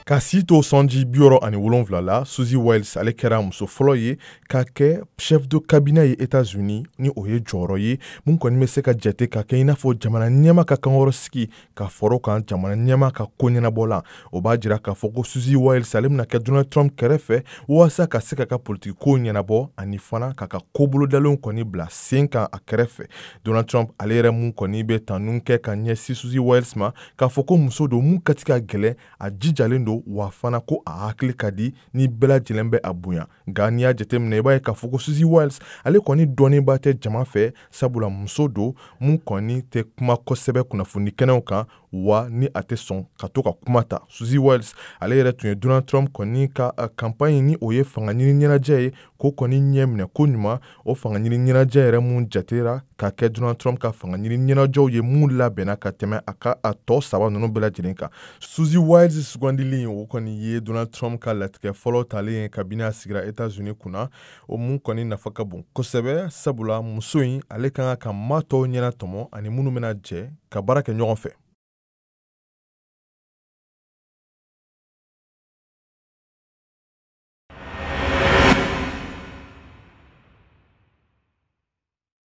Ka si to sanji 67 la, Susie Wiles ale kɛra muso fɔlɔ ye ka kɛ chef de cabinet ye États-Unis, ni o ye jɔyɔrɔ ye mun kɔni bɛ se ka jate ka kɛ i n'a fɔ jamana ɲɛmaa ka kankɔrɔ sigi ka fɔrɔ kan jamana ɲɛmaa ka ko ɲɛnabɔ la. O b'a jira k'a fɔ ko Susie Wiles ale bɛna kɛ Donald Trump kɛrɛfɛ walasa ka se ka ka politiki ko ɲɛnabɔ ani fana k'a ka ko bolodalenw kɔni bila sen kan a kɛrɛfɛ. Donald Trump ale yɛrɛ mun kɔni bɛ tanu kɛ ka ɲɛsin Susie Wiles ma k'a fɔ ko muso don mun ka ti ka gɛlɛn, a jijalen don, wa fana ko a hakili ka di ni bɛɛ lajɛlen bɛ a bonya. Nka n'i y'a jateminɛ, i b'a ye k'a fɔ ko Susie Wiles ale kɔni dɔnnenba tɛ jama fɛ, sabula muso don mun kɔni tɛ kuma kosɛbɛ kunnafoni kɛnɛw kan, wa ni a tɛ sɔn ka to ka kuma ta. Susie Wiles ale yɛrɛ tun ye Donald Trump kɔni ka campagne, ni o ye fanga ɲini ɲɛnajɛ ye, k'o kɔni ɲɛ minɛ ko ɲuman. O fanga ɲini ɲɛnajɛ yɛrɛ mun jatera ka kɛ Donald Trump ka fanga ɲini ɲɛnajɛw ye mun labɛnna ka tɛmɛ a ka a tɔ saba ninnu bɛɛ lajɛlen kan. Susie Wiles sugandili, o kɔni ye Donald Trump ka latigɛ fɔlɔ talen ye kabini a sigira États-Unis kunna, o mun kɔni nafa ka bon kosɛbɛ, sabula muso in ale kan ka maa tɔw ɲɛna tɔmɔ ani minnu bɛna jɛ ka baara kɛ ɲɔgɔn fɛ.